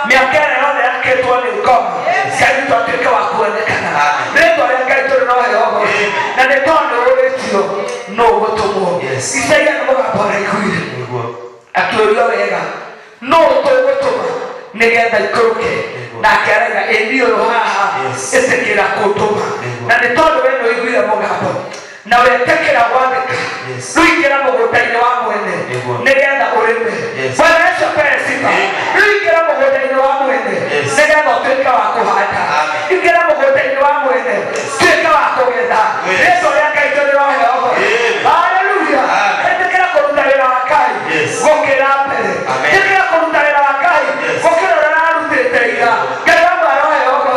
Mĩaka ĩrĩa yothe yakĩtwo nĩ ngoma, Ngai witũ atuĩke wa kuonekana. Amen. Rĩtwa rĩa Ngai tũrĩ na ũheo ũcio. Amen. Na nĩ tondũ ũrĩtio nũ gũtũmwo. Yes. Isaia nĩ mũgambo araiguire. Nĩguo. Akĩũrio wega, nũ tũgũtũma nĩgetha ikũrũke? Nĩguo. Nake araiga, ĩ niĩ ũyũ haha, Yes. ĩtĩkĩra kũndũma. Nĩguo. Na nĩ tondũ we nĩũiguire mũgambo na wetĩkĩra gwathĩka, Yes. rĩu ingĩra mũgũnda-inĩ wa mwene Nĩguo. nĩgetha ũrĩme. Yes. Bwana Yesu apewe sifa. Amen. Rĩu ingĩra mũgũnda-inĩ wa mwene Yes. nĩgetha ũtuĩke wa kũhanda. Amen. Ingĩra mũgũnda-inĩ wa mwene, tuĩke wa kũgetha. Yes. Rĩtwa rĩa Ngai tũrĩrohe ũguo. Amen. Haleluya. Amen. Ĩtĩkĩra kũruta wĩra wa Ngai Yes. gũkĩra mbere. Amen. Ĩtĩkĩra kũruta wĩra wa Ngai Yes. gũkĩra ũrĩa ũrarutĩte ira. Ngai wa marohe ũguo.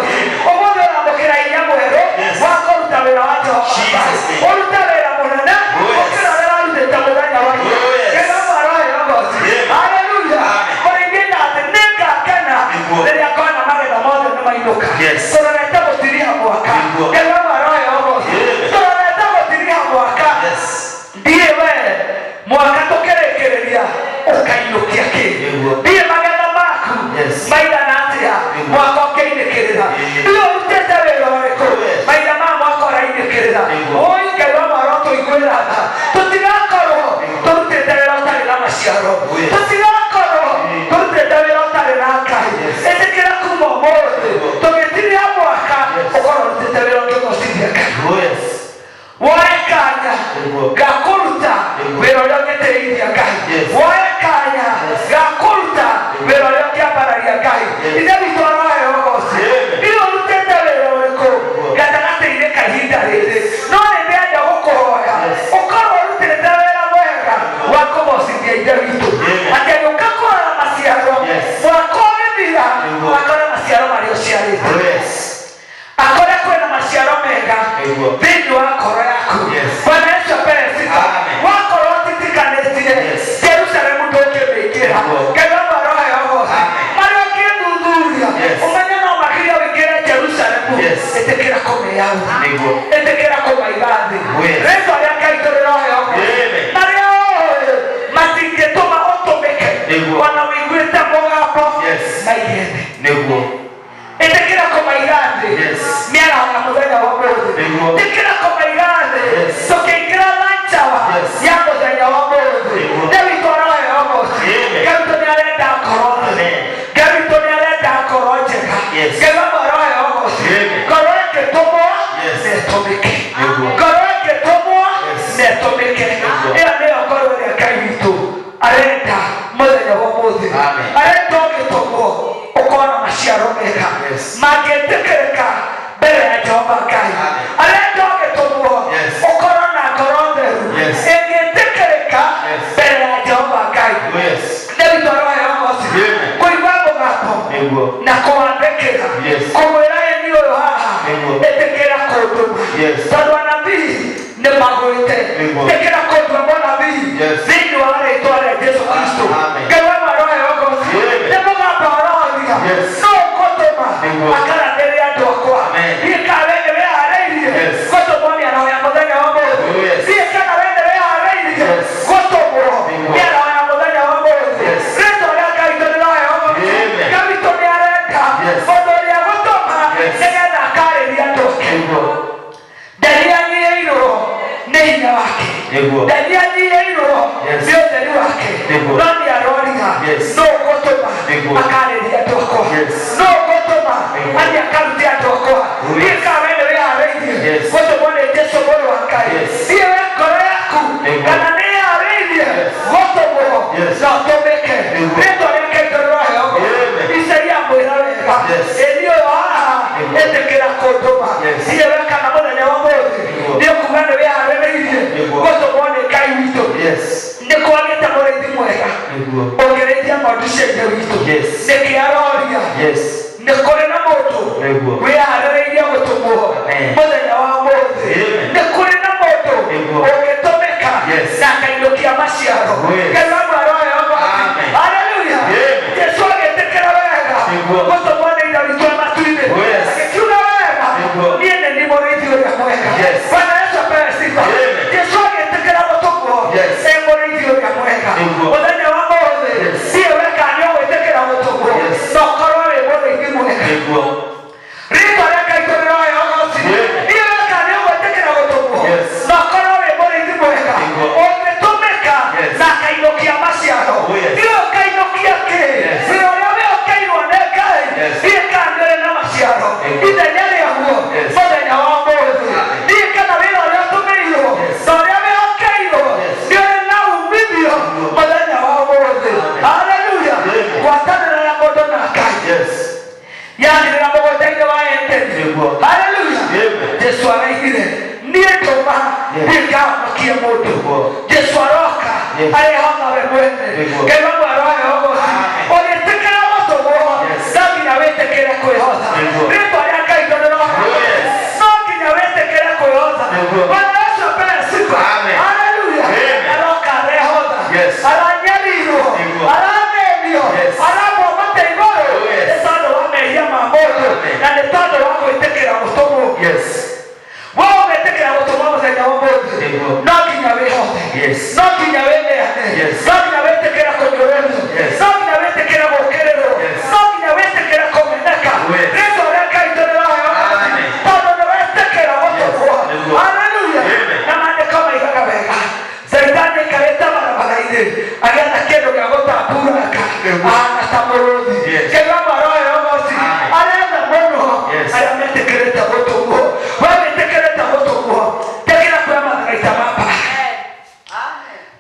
Ũmũthĩ ũramũkĩra hinya mwerũ Yes. wa kũruta wĩra wa Jehova Ngai. Jesus name. Ũrute wĩra mũnene Oh, yes. gũkĩra ũrĩa ũrarutĩte mũthenya wa ira. Oh, yes. Ngai wa marohe ũguo. Amen. Haleluya. Amen. Mũrĩithi atĩ nĩngakena Nĩguo. rĩrĩa ngona magetha mothe nĩmainũka. Yes. Tũrorete gũtiriha mwaka. Nĩguo. Ngai wa marohe ũguo. Amen. Tũrorete gũtiriha mwaka. Yes. Ndiĩ we mwaka tũkĩrĩkĩrĩria ũkainũkia kĩ? Nĩguo. Ndiĩ magetha maku Yes. maigana atĩa Nĩguo. mwaka ũkĩinĩkĩrĩra? Yes. Ndiĩ ũrutĩte wĩra ũrĩkũ Yes. maitha ma mwaka ũrainĩkĩrĩra? Nĩguo. Oi Ngai wa mwaro tũiguĩra tha, tũtigakorwo Nĩguo. tũrutĩte wĩra ũtarĩ na maciaro, Yes. tũtigakorwo tũrutĩte wĩra ũtarĩ na Ngai. Yes. Ĩtĩkĩra kuma ũmũthĩ Nĩguo. tũgĩtiria mwaka Yes. ũkorwo ũrutĩte wĩra ũkĩgocithia Ngai. Oh, yes. Woe kanya Nĩguo. ga kũruta Nĩguo. wĩra ũrĩa ũngĩtĩithia Ngai. Yes. Woe kanya Yes. ga kũruta Nĩguo. wĩra ũrĩa ũngĩambararia Ngai. Yes. Ithe witũ arohe ũgoci. Amen. Ndiũ ũrutĩte wĩra ũrĩkũ Nĩguo. gatagatĩ-inĩ ka ihinda rĩrĩ, no nĩ ndĩrenda gũkũhoya Yes. ũkorwo ũrutĩte wĩra mwega wa kũgocithia Ithe witũ, Amen. atĩ agĩũka kũrora maciaro Yes. mwaka ũgĩthira, Nĩguo. akore maciaro marĩa ũciarĩte, Oh, yes. akore kwĩna maciaro mega Nĩguo. thĩinĩ wa ngoro yaku. Yes. Bwana Yesu apewe sifa. Amen. Wakorwo ũtitikanĩtie, Yes. Jerusalemu ndũngĩmĩingĩra. Nĩguo. Ngai wa marohe ũgoci. Amen. Marĩa ũngĩthuthuria Yes. ũmenye no makiria ũingĩre Jerusalemu, Yes. ĩtĩkĩra kũmĩyaũra, Nĩguo. ĩtĩkĩra kũmaiga thĩ. Yes. Rĩtwa rĩa Ngai tũrĩrohe ũgoci. Amen. Marĩa ũĩ matingĩtũma ũtũmĩke Nĩguo. ona wĩiguĩte mũgambo, Yes. maige thĩ. Nĩguo. Ĩtĩkĩra kũmaiga thĩ. Yes. Mĩaraho ya mũthenya wa ũmũthĩ, Nĩguo. ĩtĩkĩra kũmaiga thĩ. Yes. Tũkĩingĩra lanchawa Yes. ya mũthenya wa ũmũthĩ, Nĩguo. Ngai witũ arohe ũgoci. Amen. Ngai witũ nĩarenda ngoro theru. Amen. Ngai witũ nĩarenda ngoro njega. Yes. Ngai wa arohe ũgoci. Amen. Ngoro ĩngĩtũmwo Yes. nĩĩtũmĩke. Nĩguo. Ngoro ĩngĩtũmwo Yes. nĩĩtũmĩke. Nĩguo. Ĩyo nĩyo ngoro ĩrĩa Ngai witũ arenda mũthenya wa ũmũthĩ. Amen. Arenda ũgĩtũmwo ũkorwo na maciaro mega Yes. mangĩtĩkĩrĩka mbere ya Jehova Ngai. Amen. Arenda ũgĩtũmwo Yes. ũkorwo na ngoro theru Yes. ĩngĩtĩkĩrĩka Yes. mbere ya Jehova Ngai. Oh, yes. Ithe witũ arohe ũgoci. Amen. Kũigua mũgambo Nĩguo. na kũwandĩkĩra, Yes. kũmwĩra ĩni ũyũ haha, Nĩguo. ĩtĩkĩra kũndũma, Yes. tondũ anabii nĩ magwĩte. Nĩguo. Ĩtĩkĩra kũndũma mũnabii Yes. thĩinĩ wa rĩtwa rĩa Jesu Kristo. Amen. Ngai wa marohe ũgoci. Amen. Nĩ mũgambo aroria, Yes. no ũkũtũma Nĩguo. akarathĩre andũ akwa. Amen. Ndiĩ kana we nĩ wĩharĩirie Yes. gũtũmwo mĩaraho ya mũthenya wa ũmũthĩ. Oh, yes. Ndiĩ kana we nĩ wĩharĩirie Yes. gũtũmwo Nĩguo. mĩaraho ya mũthenya wa ũmũthĩ. Yes. Rĩtwa rĩa Ngai tũrĩrohe ũgoci. Amen. Ngai witũ nĩ arenda Yes. mũndũ ũrĩa gũtũma Yes. nĩgetha akarĩria andũ ake. Nĩguo. Ndarianyihĩirwo nĩ hinya wake, Nĩguo. ndarianyihĩirwo Yes. nĩ ũtheri wake, Nĩguo. no nĩ aroria, Yes. nũ ũgũtũma Nĩguo. akarĩria andũ akwa? Yes. Nũ ũgũtũma Nĩguo. athiĩ akarute andũ akwa? Oh, yes. Ndiĩ kana we nĩ wĩharĩirie Yes. gũtũmwo nĩ Jesu mũrũ wa Ngai. Yes. Ndiĩ we ngoro yaku Nĩguo. kana nĩ ĩharĩirie Yes. gũtũmwo Yes. na ũtũmĩke? Nĩguo. Rĩtwa rĩa Ngai tũrĩrohe ũguo. Amen. Isaia mwĩra wega, Yes. ĩni ũyũ haha, Nĩguo. ĩtĩkĩra kũndũma. Yes. Ndiĩ we kana mũthenya wa ũmũthĩ Nĩguo. nĩ ũkuga nĩ wĩharĩrĩirie Nĩguo. gũtũmwo nĩ Ngai witũ? Yes. Nĩ kwagĩte mũrĩithi mwega Nĩguo. ũngĩrĩithia ng'ondu cia Ithe witũ. Yes. Nĩkĩ aroria? Yes. Nĩ kũrĩ na mũndũ Nĩguo. wĩharĩrĩirie gũtũmwo Amen. mũthenya wa ũmũthĩ? Amen. Nĩ kũrĩ na mũndũ Nĩguo. ũngĩtũmĩka Yes. na akainũkia maciaro? Yes. Ngai wa marohe ũgoci. Amen. Haleluya. Amen. Jesu agĩtĩkĩra wega Nĩguo. gũtũmwo nĩ Ithe witũ wa matu-inĩ. Yes. Agĩkiuga wega, Nĩguo. niĩ nĩ niĩ mũrĩithi ũrĩa mwega. Yes. Bwana Yesu apewe sifa. Amen. Jesu agĩtĩkĩra gũtũmwo Yes. e mũrĩithi ũrĩa mwega. Nĩguo. Mũthenya wa mũthĩ, Yes. ndiĩ we kana nĩ ũgwĩtĩkĩra gũtũmwo Yes. na ũkorwo Ndingahonokia mũndũ. Nĩguo. Jesu aroka Yes. arehotha we mwene. Nĩguo. Ngai wa mwarohe ũgũci. Amen. Ũgĩtĩkĩra gũtũmwo, Yes. no nginya wĩtĩkĩre kwĩhotha. Nĩguo. Rĩtwa rĩa Ngai tondũ Yes. no nginya wĩtĩkĩre kwĩhotha. Nĩguo. Bwana Yesu apewe sifa. Amen. Haleluya. Amen. Aroka arehotha. Yes. Aranyarirwo. Nĩguo. Aranenio. Yes. Arambwo mate igũrũ. Oh, yes. Nĩ tondũ wa mehia ma mũndũ Amen. na nĩ tondũ wa gwĩtĩkĩra gũtũmwo. Yes. Wewe ũgetĩkĩra gũtũmwo mũthenya wa ũmũthĩ, Nĩguo. no nginya wĩhothe. Yes. No nginya wĩneane. Yes. No nginya wĩtĩkĩre kũnyũrũrio. Yes. No nginya wĩtĩkĩre gũũkĩrĩrwo. Yes. No nginya wĩtĩkĩre kũmeneka. Yes. Rĩtwa rĩa Ngai tũrĩroheo Amen. tondũ nĩ wetĩkĩra gũtũmwo. Yes. Nĩguo. Haleluya. Amen. Na maandĩko maigaga wega, Caitani aikarĩte barabara-inĩ agĩetha kĩndũ gĩa gũtamburanga Nĩguo. ahana ta mũrũthi. Yes. Ngai wa maroheo ũgoci Amen. aretha mũno Yes. arĩa metĩkĩrĩte gũtũmwo. We wĩtĩkĩrĩte gũtũmwo, tĩkĩra kuoya matharaita ma mbaara,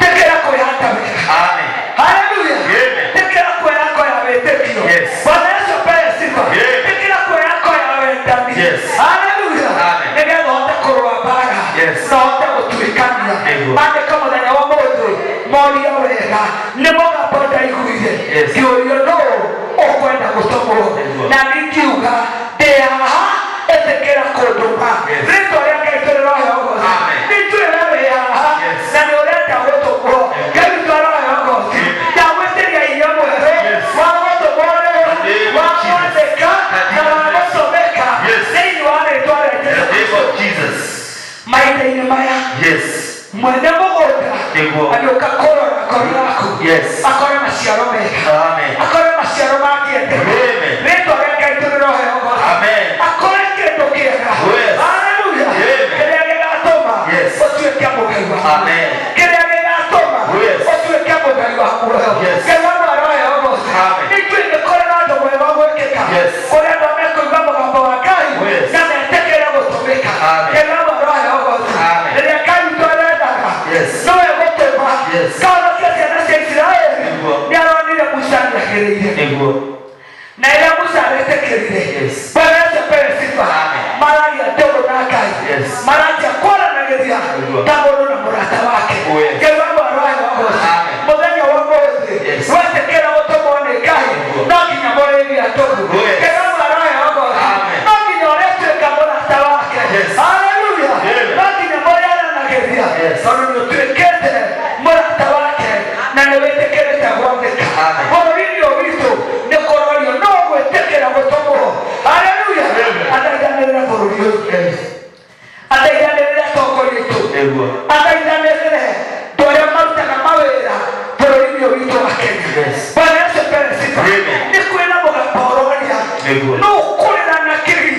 tĩkĩra kwĩhanda wega. Amen. Haleluya. Amen. Tĩkĩra kuoya ngo ya wĩtĩkio. Yes. Bwana Yesu apewe sifa. Amen. Tĩkĩra kuoya ngo ya wendani. Yes. Haleluya. Amen. Nĩgetha ũhote kũrũa mbaara Yes. na ũhote gũtuĩkania. Nĩguo. Maandĩko mũthenya wa ũmũthĩ morio wega nĩ mũgambo ndaiguire Yes. ngĩũrio nũũ ũkwenda gũtũmwo, Nĩguo. na ningiuga ndĩ haha, ĩtĩkĩra kũndũma. Yes. Rĩtwa rĩa Ngai tũrĩrohe ũgoci. Amen. Nĩnjũĩ we wĩ haha Yes. na nĩ ũrenda gũtũmwo. Ngai witũ arohe ũgoci. Ndagwĩtĩria inya mwerũ Yes. wa gũtũmwo rĩu, In the name wa of Jesus. kwandĩka na wa gũtũmĩka Yes. thĩinĩ wa rĩtwa rĩa In Jesũ. the name of Jesus. Mahinda-inĩ maya Yes. mwene mũgũnda Nĩguo. agĩũka kũrora ngoro yaku Yes. akore maciaro mega, Amen. akore maciaro mangĩendeka. Amen. Rĩtwa rĩa Ngai tũrĩrohe ũgoci. Amen. Akore kĩndũ kĩega. Yes. Haleluya. Amen. Kĩrĩa gĩgatũma Yes. ũtuĩke mũgai wa Amen. kĩrĩa gĩgatũma Yes. ũtuĩke mũgai wa muoyo. Yes. Ngai wa marohe ũgoci. Amen. Nĩnjũĩ nĩ kũrĩ na ũndũ mwega gwĩkĩka Yes. kũrĩ andũ mekũigua mũgambo wa Ngai Yes. na metĩkĩre gũtũmĩka. Amen. Ngai wa marohe ũgoci. Amen. Rĩrĩa Ngai witũ arendaga Yes. nowe gũtũma Yes. kahonokia ciana cia Isiraeli, Nĩguo. nĩ aronire Musa nĩagĩrĩire Nĩguo. na ĩrĩa Musa aretĩkĩrire. Yes. Bwana Yesu apewe sifa. Amen. Maragia ndũgũ na Ngai, Yes. maranjia kwaranagĩria Nĩguo. ta mũndũ na mũrata wake. Oh, yes. Ngai wa marohe ũgoci. Amen. Mũthenya wa ũmũthĩ Yes. wetĩkĩra gũtũmwo nĩ Ngai, Nĩguo. no nginya mũrĩgia ndũgũ. Oh, yes. Ngai wa marohe ũgoci. Amen. No nginya ũrĩtuĩka mũrata wake. Yes. Haleluya. Amen. No nginya mũrĩaranagĩria Yes. tondũ nĩ ũtuĩkĩte mũrata wake na nĩ wĩtĩkĩrĩte gwathĩka. Amen. Bũrũri-inĩ ũyũ witũ nĩ kũrorio no gwĩtĩkĩra gũtũmwo. Haleluya. Amen. Athaithanĩrĩre bũrũri ũyũ, Yes. athaithanĩrĩre atongoria aitũ, Nĩguo. athaithanĩrĩre andũ arĩa marutaga mawĩra bũrũri-inĩ ũyũ witũ wa Kenya. Yes. Bwana Yesu apewe sifa. Amen. Nĩ kwĩna mũgambo ũroria Nĩguo. no kũrĩra na kĩri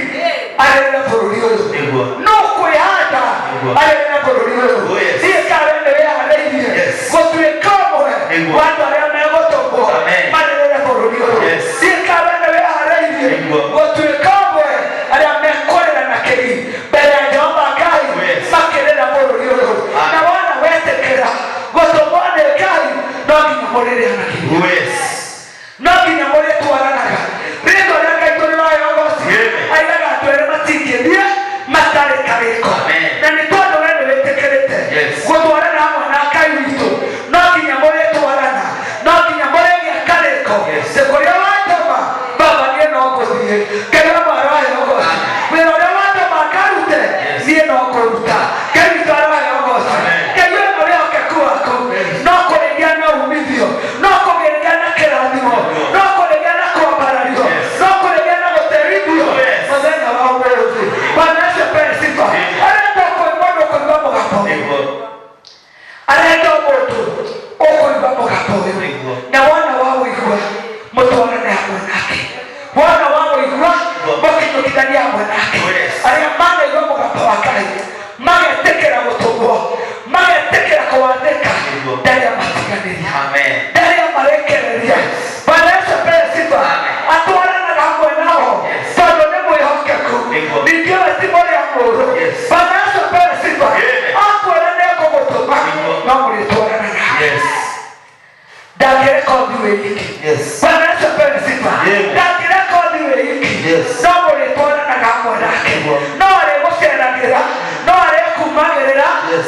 arĩrĩre bũrũri ũyũ, Nĩguo. no kwĩhanda Nĩguo. arĩrĩre bũrũri ũyũ. Oh, yes. Thiĩ kawe nĩ wĩharĩirie Yes. gũtuĩka ũmwe Nĩguo. wa andũ arĩa megũtũmwo Amen. marĩrĩre bũrũri ũyũ. Yes. Thiĩ kawe nĩ wĩharĩirie Nĩguo. gũtuĩka ũmwe arĩa mekũrĩra na kĩri mbere ya Jehova Ngai Oh, yes. makĩrĩra bũrũri ũyũ. Amen. Na wona wetĩkĩra gũtũmwo nĩ Ngai, no nginya mũrĩrĩra na kĩri, Oh, yes. no nginya mũrĩtwaranaga. Rĩtwa rĩa Ngai tũrĩrohe ũgoci. Amen. Aigaga andũ erĩ matingĩthiĩ matarĩ karĩko. Amen. Na nĩ tondũ we nĩ wĩtĩkĩrĩte Yes. gũtwarana hamwe na Ngai witũ, no nginya mũrĩtwarana, no nginya mũrĩgĩa karĩko. Yes. Atĩ kũrĩa watũma baba niĩ no ngũthiĩ. Ngai wa marohe ũgoci. Amen. Wĩra ũrĩa watũma ngarute, Yes. niĩ no kũruta. Ngai witũ arohe ũgoci. Amen. Ngai wĩ mwĩhokeku waku, no kũrĩgĩa na umithio, no kũrĩgĩa na kĩrathimo, no kũrĩgĩa na kwambarario, Yes. no kũrĩgĩa na gũteithio Yes. mũthenya wa ũmũthĩ. Bwana Yesu apewe sifa. Amen. Arenda mũndũ kũigua mũgambo ũyũ, Nĩguo. arenda mũndũ ũkũigua mũgambo ũyũ. Nĩguo. Na wona wa ũigua mũtwarane hamwe nake, wona wa ũigua mũkinyũkithanie hamwe nake. Yes. Arĩa manaigua mũgambo wa Ngai magetĩkĩra gũtũmwo, magetĩkĩra kũwathĩka, Nĩguo. ndarĩa matiganĩria, Amen. ndarĩa marekereria. Bwana Yesu apewe sifa. Amen. Atwaranaga hamwe nao Yes. tondũ nĩ mwĩhokeku. Nĩguo. Ningĩ we ti mũrĩa mũũru. Yes. Bwana Yesu apewe sifa. Amen. Akwĩra nĩ ekũgũtũma, Nĩguo. no mũrĩtwaranaga. Yes. Ndangĩreka ũthiĩ wĩ iki. Yes. Bwana Yesu apewe sifa. Amen. Ndangĩreka ũthiĩ wĩ iki, Yes. no mũrĩtwaranaga hamwe nake. Nĩguo. No arĩgũceragĩra, no arĩkumagĩrĩra. Yes.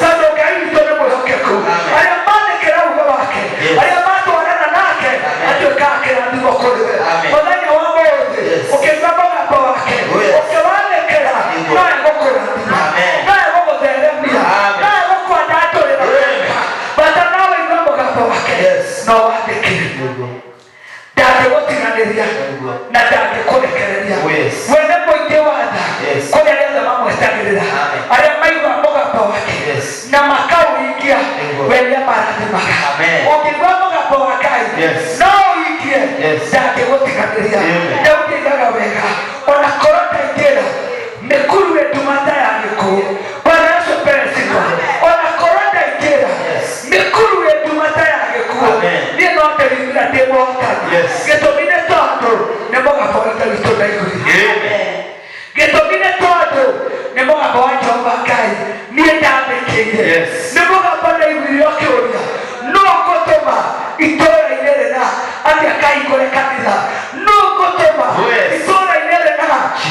Ndangĩgũtiganĩria Nĩguo. na ndangĩkũrekereria. Oh, yes. We nĩ mũingĩ wa tha Yes. kũrĩ arĩa othe mamwetagĩrĩra, Amen. arĩa maigua mũgambo wake Yes. na makaũhingia, Nĩguo. we nĩamarathimaga. Amen. Ũngĩigua mũgambo wa Ngai Yes. no ũhingie, Yes. ndangĩgũtiganĩria. Amen. Daudi aigaga wega, ona korwo ndaingĩra mĩkuru ĩndumata ya gĩkuũ. Bwana Yesu pewe sifa. Ona korwo ndaingĩra Yes. mĩkuru ĩndumata ya gĩkuũ, Amen. niĩ no ndĩrimira ndĩ mũhotani. Yes. Gĩtũmi nĩ tondũ nĩ mũgambo wa Ithe witũ ndaiguire. Amen. Gĩtũmi nĩ tondũ nĩ mũgambo wa Jehova Ngai niĩ ndamĩkĩire. Yes. Nĩ mũgambo ndaiguire ũkĩũria, nũ ngũtũma itũũra-inĩ rĩna atĩ akahingũre kanitha? Nũ ngũtũma Yes. itũũra-inĩ rĩna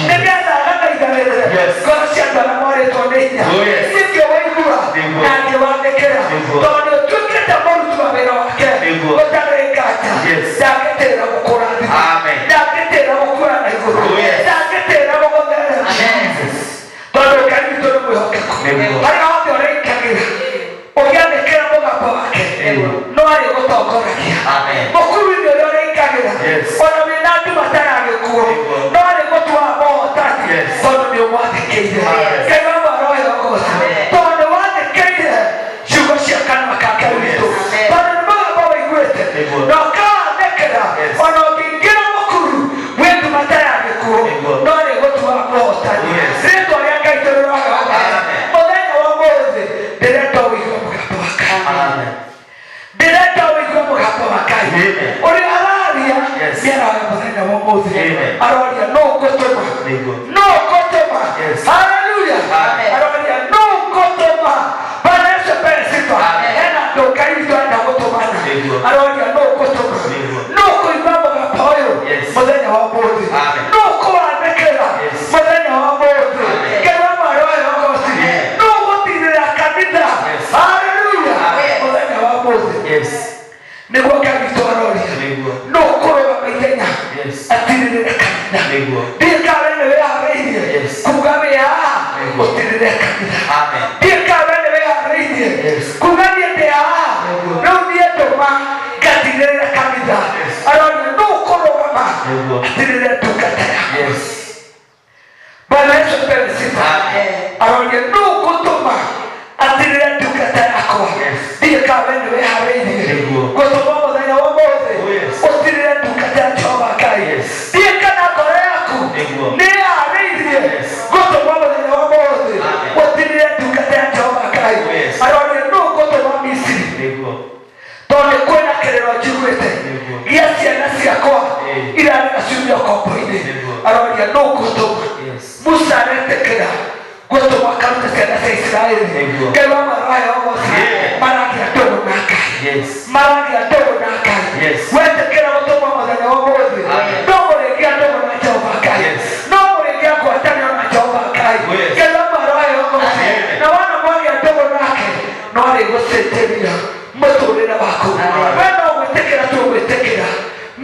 nĩgetha agathaithanĩrĩre Yes. ngoro cia andũ arĩa morĩtwo nĩ hinya? Oh, yes. Niĩ ngĩwũigua Nĩguo. na ngĩwandĩkĩra, Nĩguo. tondũ nĩ ũtuĩkĩte mũruti wa wĩra wake. Nĩguo. Ũtarĩ nganja, Yes. ndangĩtĩra gũkũrathima, Amen. ndangĩtĩra gũkũra na igũrũ, Oh, yes. ndangĩtĩra gũgũtherema, Jesus. tondũ Ngai witũ nĩ mwĩhokeku. Nĩguo. Harĩa hothe ũrĩikagĩra ũgĩathĩkĩra mũgambo wake, Nĩguo. no arĩgũtongoragia. Amen. Mũkuru-inĩ ũrĩa ũrĩikagĩra, Yes. ona wĩna nduma ta ya gĩkuũ, Nĩguo. no arĩgũtuaga mũhotani, Yes. tondũ nĩ ũmwathĩkĩire. Amen. Ngai wa maroho ũgoce, tondũ nĩ wathĩkĩire ciugo cia kanua ka Ngai witũ, Yes. tondũ nĩ mũgambo wĩiguĩte Nĩguo. na ũkawathĩkĩra. Yes. Ona ũngĩingĩra mũkuru wĩ nduma ta ya gĩkuũ, Nĩguo. no arĩgũtuaga mũhotani. Yes. Rĩtwa rĩa Ngai tũrĩroga. Amen. Mũthenya wa ũmũthĩ ndĩrenda ũigue mũgambo wa Ngai. Amen. Ndĩrenda ũigue mũgambo wa Ngai. Amen. Ũrĩa araria Yes. nĩ aroya mũthenya wa ũmũthĩ, Amen. aroria, nũ ngũtũma? Nĩguo. Nũ ngũtũma? Yes. Haleluya. Amen. Aroria, nũ ngũtũma? Bwana Yesu apewe sifa. Amen. Hena andũ Ngai witũ arenda gũtũmana. Nĩguo. Aroria, nũ ngũtũma? Nĩguo. Nũ kũigua mũgambo ũyũ Yes. mũthenya wa ũmũthĩ? Amen. Nũ kũwathĩkĩra Yes. mũthenya wa ũmũthĩ? Amen. Ngai wa maroho ũgoci. Amen. Nũ gũtirĩra kanitha? Yes. Haleluya. Amen. Mũthenya wa ũmũthĩ Yes. nĩguo Ngai witũ aroria, Nĩguo. nũ kũrũgama ithenya Yes. atirĩrĩre kanitha? Nĩguo. Ndiĩ we nĩ wĩharĩirie Yes. kuga wĩ haha Nĩguo. ũtirĩrĩre kanitha? Amen. Ndiĩ we nĩ wĩharĩirie Yes. kuga niĩ ndĩ haha, Nĩguo. rĩu niĩ ndũma ngatirĩrĩre kanitha? Yes. Aroria, nũ kũrũgama Nĩguo. atirĩrĩre ndungata yaku? Yes. Bwana Yesu apewe sifa. Amen. Aroria, nũ ngũtũma atirĩrĩre ndungata yakwa? Yes. Ndiĩ we nĩ wĩharĩirie Nĩguo. gũtũma mũthenya wa ũmũthĩ Oh, yes. ũtirĩrĩre ndungata ya Jehova Ngai? Yes. Ndiĩ kana ngoro yaku Nĩguo. nĩ ĩharĩirie Yes. gũtũma mũthenya wa ũmũthĩ Amen. ũtirĩrĩre ndungata ya Jehova Ngai? Oh, yes. Aroria, nũ ngũtũma Misiri? Nĩguo. Tondũ nĩ kwĩna kĩrĩro njiguĩte Nĩguo. gĩa ciana ciakwa Eh. irarĩra ciumia ũkombo-inĩ. Nĩguo. Aroria, nũ ngũtũma? Yes. Musa aretĩkĩra gũtũma akarute ciana cia Isiraeli. Nĩguo. Ngai wa maroho ũgoci. Amen. Maragĩa ndũgũ na Ngai. Yes. Maragĩa ndũgũ na Ngai. Yes. Wetĩkĩra gũtũmwo mũthenya wa ũmũthĩ, Amen. no mũrĩgĩa ndũgũ na Jehova Ngai. Yes. No mũrĩgĩa ngwatanĩro na Jehova Ngai. Oh, yes. Ngai wa maroho ũgoci. Amen. Na wona mwagĩa ndũgũ nake, no arĩgũcenjeria mũtũrĩre waku. Amen. We no gwĩtĩkĩra tu gwĩtĩkĩra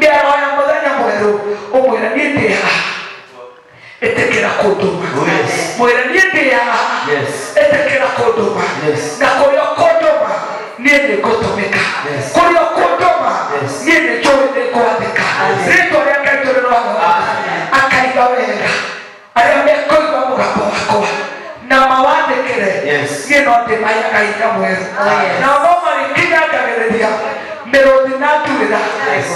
mĩaro ya mũthenya mwerũ, ũmwĩra, niĩ ndĩ haha, ĩtĩkĩra kũndũma. Oh, yes. Mwĩra, niĩ ndĩ haha, Yes. ĩtĩkĩra kũndũma. Yes. Na kũrĩa ũkũndũma niĩ nĩ ngũtũmĩka. Yes. Kũrĩa ũkũndũma Yes. niĩ nĩ njũĩ nĩ ngwathĩka. Yes. Rĩtwa rĩa Ngai tũrĩroho. Akaiga wega, arĩa mekũigua mũgambo wakwa na mawathĩkĩre, Yes. niĩ no ndĩmaheaga hinya mwerũ. Amen. Nao no marĩkinyangagĩrĩria mĩrũthi na nduĩra,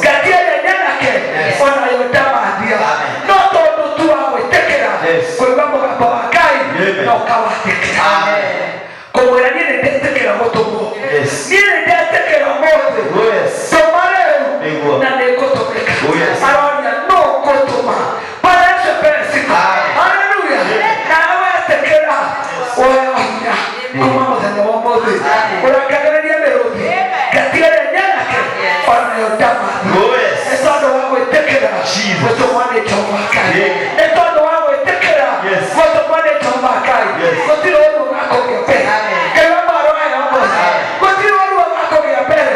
ngati ĩrĩa nyanake Yes. onayo ndamathia. Amen. No tondũ tu wa gwĩtĩkĩra Yes. kũigua mũgambo wa Ngai Amen. na ũkawathĩkĩra, Amen. kũmwĩra, niĩ nĩ ndetĩkĩra gũtũmwo. Yes. Niĩ nĩ ndetĩkĩra ũmũthĩ. Oh, yes. Tũma rĩu Nĩguo. na nĩ ngũtũmĩka. Oh, yes. Aroria, nũ ngũtũma? Bwana Yesu apewe sifa. Amen. Haleluya. Nawe wetĩkĩra ũheo hinya kuma mũthenya wa ũmũthĩ, ũrangagĩrĩria mĩrũthi, ngati ĩrĩa nyanake onayo ndamathi. Oh, yes. Nĩ tondũ wa gwĩtĩkĩra Jesus. gũtũmwo nĩ Jehova Ngai. Amen. Nĩ tondũ wa gwĩtĩkĩra Yes. gũtũmwo nĩ Jehova Ngai. Yes. Gũtirĩ ũru ũgakũgĩa mbere. Ngai wa maroho ũgoci. Gũtirĩ ũru ũgakũgĩa mbere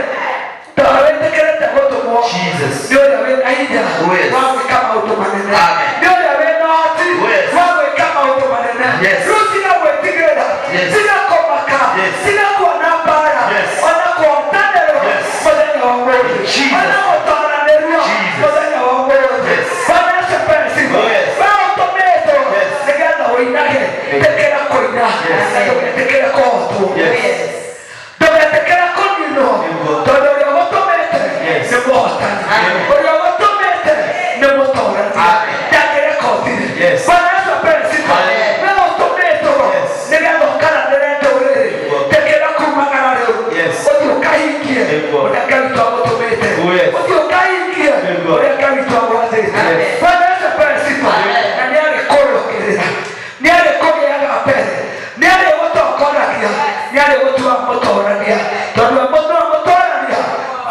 tondũ wĩtĩkĩrĩte gũtũmwo Jesus. nĩ ũrĩa wĩna hinya Oh, yes. wa gwĩka maũndũ manene, Amen. nĩ ũrĩa wĩna ũhoti Oh, yes. wa gwĩka maũndũ manene. Yes. Rĩu tiga gwĩtigĩra, Yes. tiga kũmaka, Yes. tiga kuona mbara, Yes. ona kũhotanĩrwo Yes. mũthenya wa ũmũthĩ, Jesus. ona gũtoranĩrio Jesus. mũthenya wa ũmũthĩ. Amen. Bwana Yesu apewe sifa. Amen. Na nĩ arĩkũrũagĩrĩra, nĩ arĩkũgĩaga mbere, nĩ arĩgũtongoragia, nĩ arĩgũtua mũtũrania, tondũ we mũndũ wa mũtũrania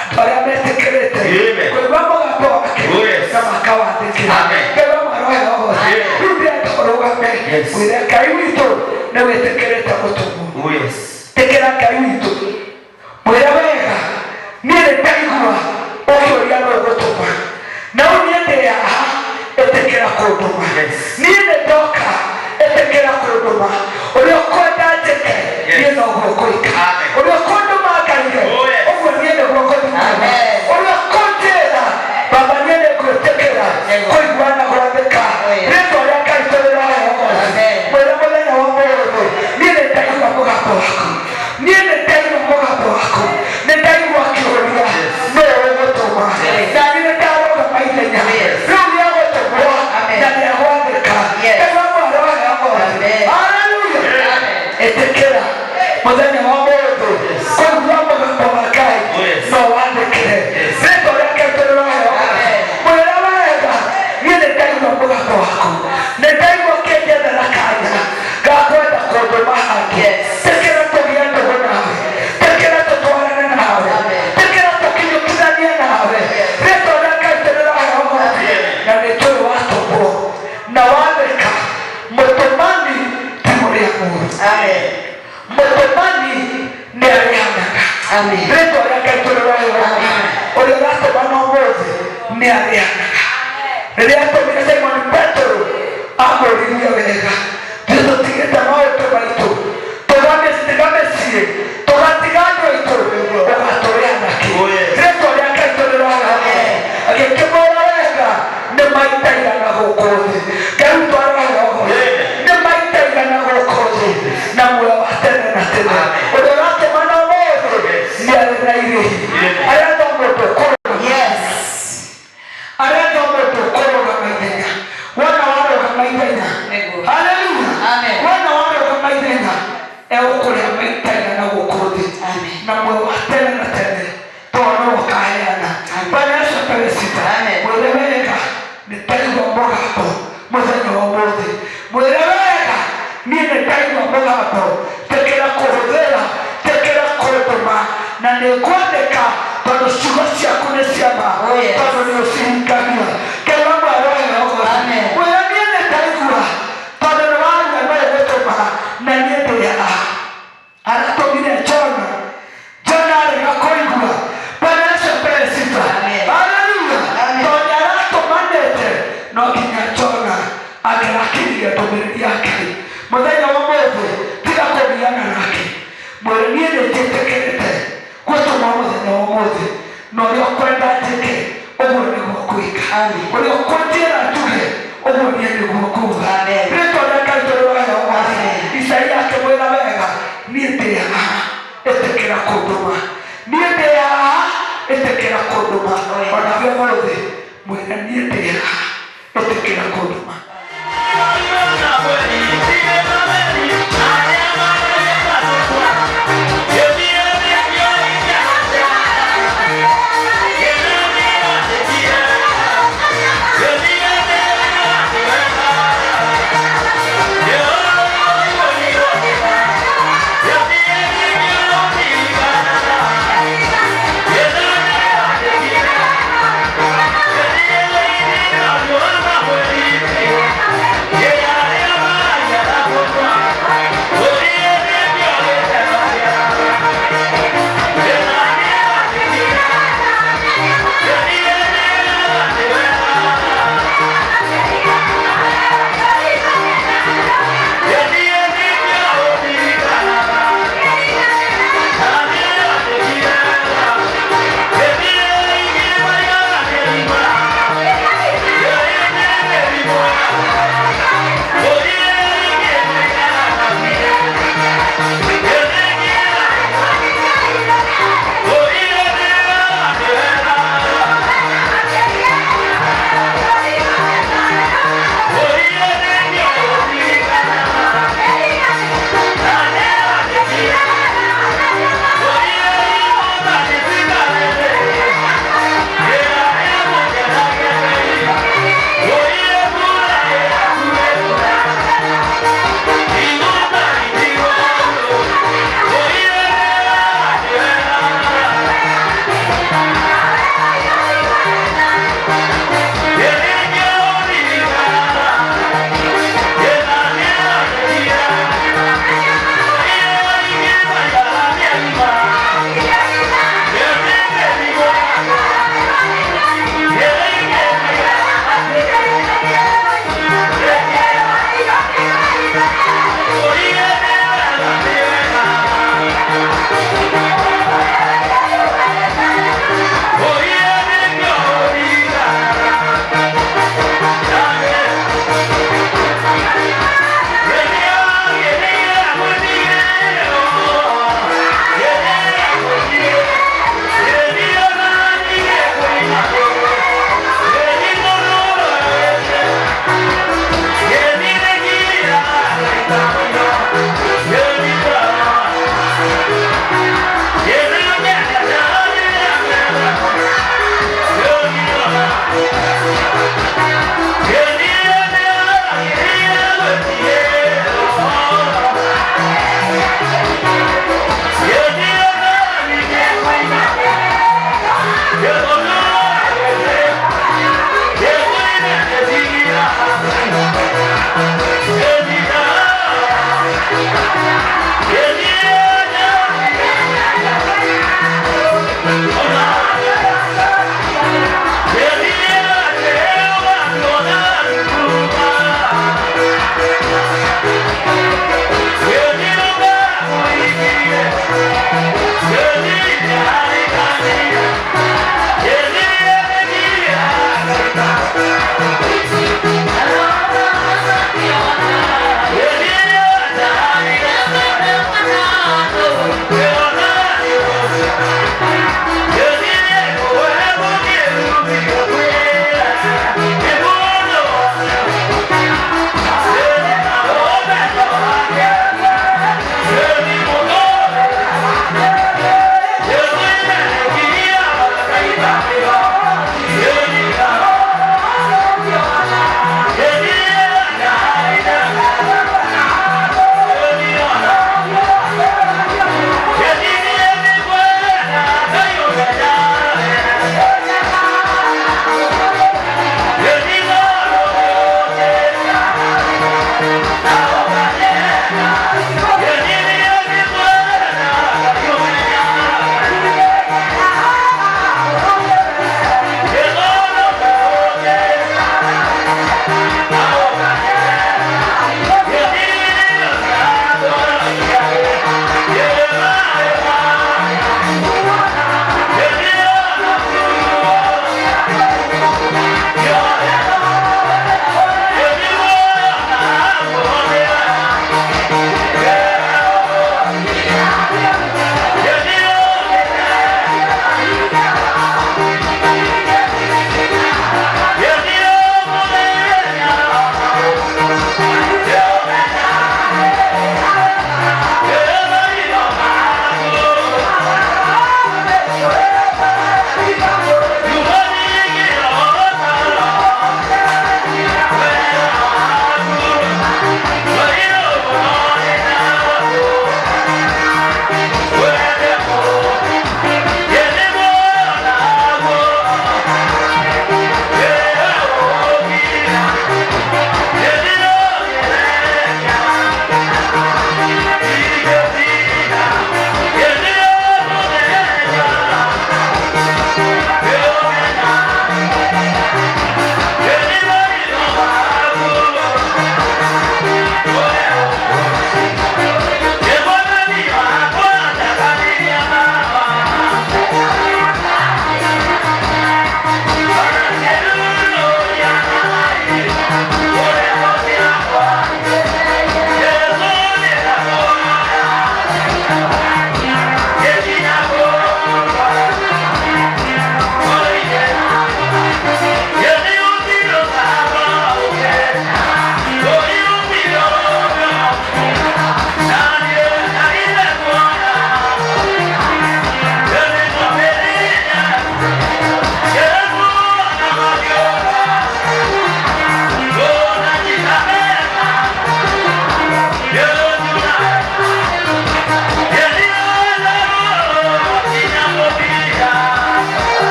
andũ arĩa metĩkĩrĩte Amen. kũigua mũgambo wake Oh, yes. na makawathĩkĩra. Amen. Ngai wa maroho ũhoro. Amen. Rĩu ndĩrenda ũrũgame Yes. wĩre Ngai witũ nĩ wĩtĩkĩrĩte gũtũmwo. Oh, yes. Tĩkĩra Ngai witũ, mwĩre wega, niĩ nĩ ndaigua ũkĩũria nũ ũgũtũma, na rĩu niĩ ndĩ haha, ĩtĩkĩra kũndũma. Yes. Niĩ nĩ ndoka, ĩtĩkĩra kũndũma. Ũrĩa ũkwenda njĩke, Yes. niĩ noguo ngwĩka. Amen. Ũrĩa ũkũndũma ngaige, Oh, yes. ũguo niĩ nĩguo ngũthiĩ. Amen. Ũrĩa ũkũnjĩra, Baba, niĩ nĩ ngwĩtĩkĩra Nĩguo. kũigua na gwathĩka. Oh, yes. Rĩtwa rĩa Ngai tũrĩroe ũmũthĩ. Amen. Mwĩre mũthenya wa ũmũthĩ, niĩ nĩ ndaigua mũgambo waku, niĩ nĩ ndaigua mũgambo waku, nĩ ndaigua kĩũria nũ ũgũtũma, na niĩ nĩ ndarũgama ithenya Yes. rĩu nĩegũtũmwo Amen. na nĩegwathĩka. Yes. Ngai wa maroho ũmũthĩ. Amen. Hallelujah. Amen. Ĩtĩkĩra mũthenya wa ũmũthĩ kũigua mũgambo wa Ngai Yes. no wathĩkĩre. Yes. Rĩtwa rĩa Ngai tũrĩroe ũmũthĩ. Amen. Mwĩre wega, niĩ nĩ ndaigua mũgambo waku, nĩ ndaigua ũkĩnjethera kanya ga kwenda kũndũma handũ. Yes. Tĩkĩra tũgĩe ndũgũ nawe, tĩkĩra tũtwarane nawe, Amen. tĩkĩra tũkinyũkithanie nawe. Rĩtwa rĩa Ngai tũrĩroe ũmũthĩ. Na nĩ tũĩ watũmwo na wathĩka, mũtũmani ti mũrĩa mũũru, Amen. mũtũmani nĩ arĩhanaga. Amen. Rĩtwa rĩa Ngai tũrĩroe ũmũthĩ. Amen. Ũrĩa ũratũmana ũmũthĩ nĩ arĩhanaga. Rĩrĩa atũmire Simon Petero, amũririe wega, ithuĩ tũtigĩte maũndũ maitũ, tũgatiga mĩciĩ, tũgatiga andũ aitũ, ũgatũrĩa nakĩ? Oh, yes. Rĩtwa rĩa Ngai tũrĩroe ũmũthĩ. Agĩkĩmwĩra wega, nĩ maita igana gũkũ thĩ. Ngai witũ aroe ũmũthĩ. Amen. Nĩ maita igana gũkũ thĩ, na muoyo wa tene na tene. Amen. Ũrĩa ũratũmana ũmũthĩ Yes. nĩ arĩ na irĩhi. Amen. Arenda mũndũ kũrũgama, Yes. arenda mũndũ kũrũgama ithenya. Wona warũgama ithenya, Nĩguo. haleluya, Amen. wona warũgama ithenya, egũkũrĩa maita igana gũkũ thĩ Amen. na muoyo wa tene na tene, tondũ nĩwe ũkaheana. Amen. Bwana Yesu apewe sifa. Amen. Mwĩre wega, nĩ ndaigua mũgambo mũthenya wa ũmũthĩ. Mwĩre wega, niĩ nĩ ndaigua mũgambo, tĩkĩra kũhũthĩra, tĩkĩra kũndũma, na nĩ ngwandĩka tondũ ciugo ciaku nĩ cia ma, Oh, yes. tondũ nĩ ũcihingagia. Ngai wa maroho ũmũthĩ. Amen. Mwĩre niĩ nĩ ndaigua tondũ nĩ waria no ũgũtũma, na niĩ ndĩ haha. Aratũmire Jona, Jona arega kũigua. Bwana Yesu apewe sifa. Amen. Haleluya. Amen. Tondũ aratũmanĩte, no nginya Jona angĩrakinyire ndũmĩrĩri ya Ngai. Mũthenya wa ũmũthĩ tiga kũgiana nake, mwĩre niĩ nĩ njĩtĩkĩrĩte gũtũmwo mũthenya wa ũmũthĩ, na ũrĩa ũkwenda njĩke ũguo nĩguo ngwĩka, Amen. ũrĩa ũkũnjĩra njuge ũguo niĩ nĩguo nguga. Amen. Rĩtwa rĩa Ngai tũrĩroe ũmũthĩ. Amen. Isaia akĩmwĩra wega, niĩ ndĩ haha, ĩtĩkĩra kũndũma, niĩ ndĩ haha, ĩtĩkĩra kũndũma. Onawe ũmũthĩ mwĩre niĩ ndĩ haha, ĩtĩkĩra kũndũma. Yeah.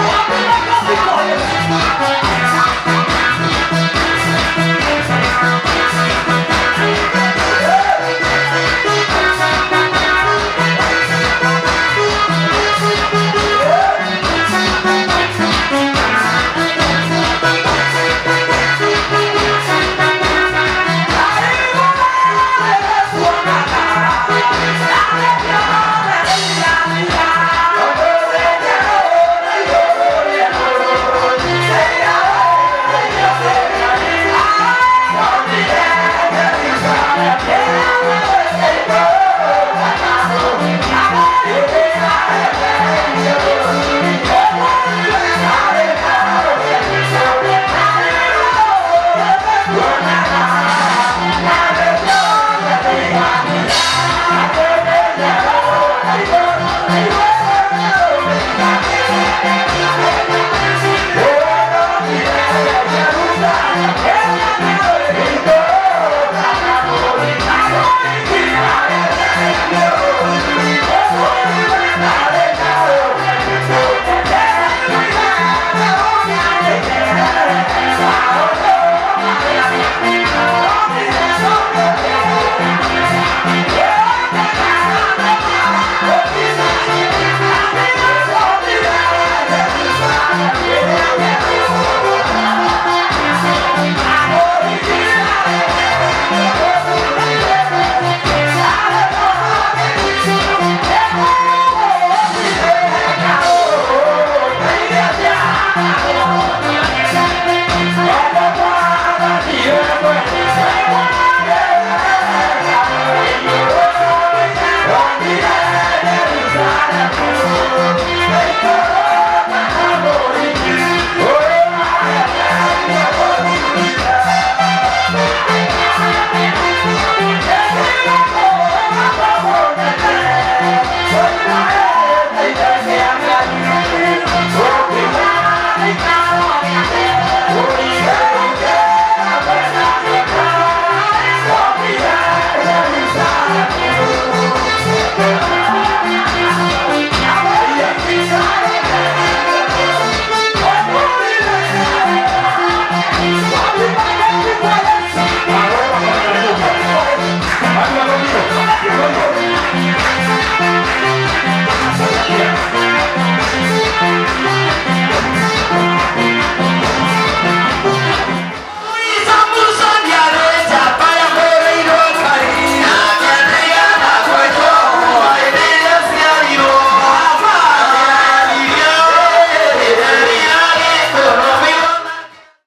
Wapi makofi kwa Yesu?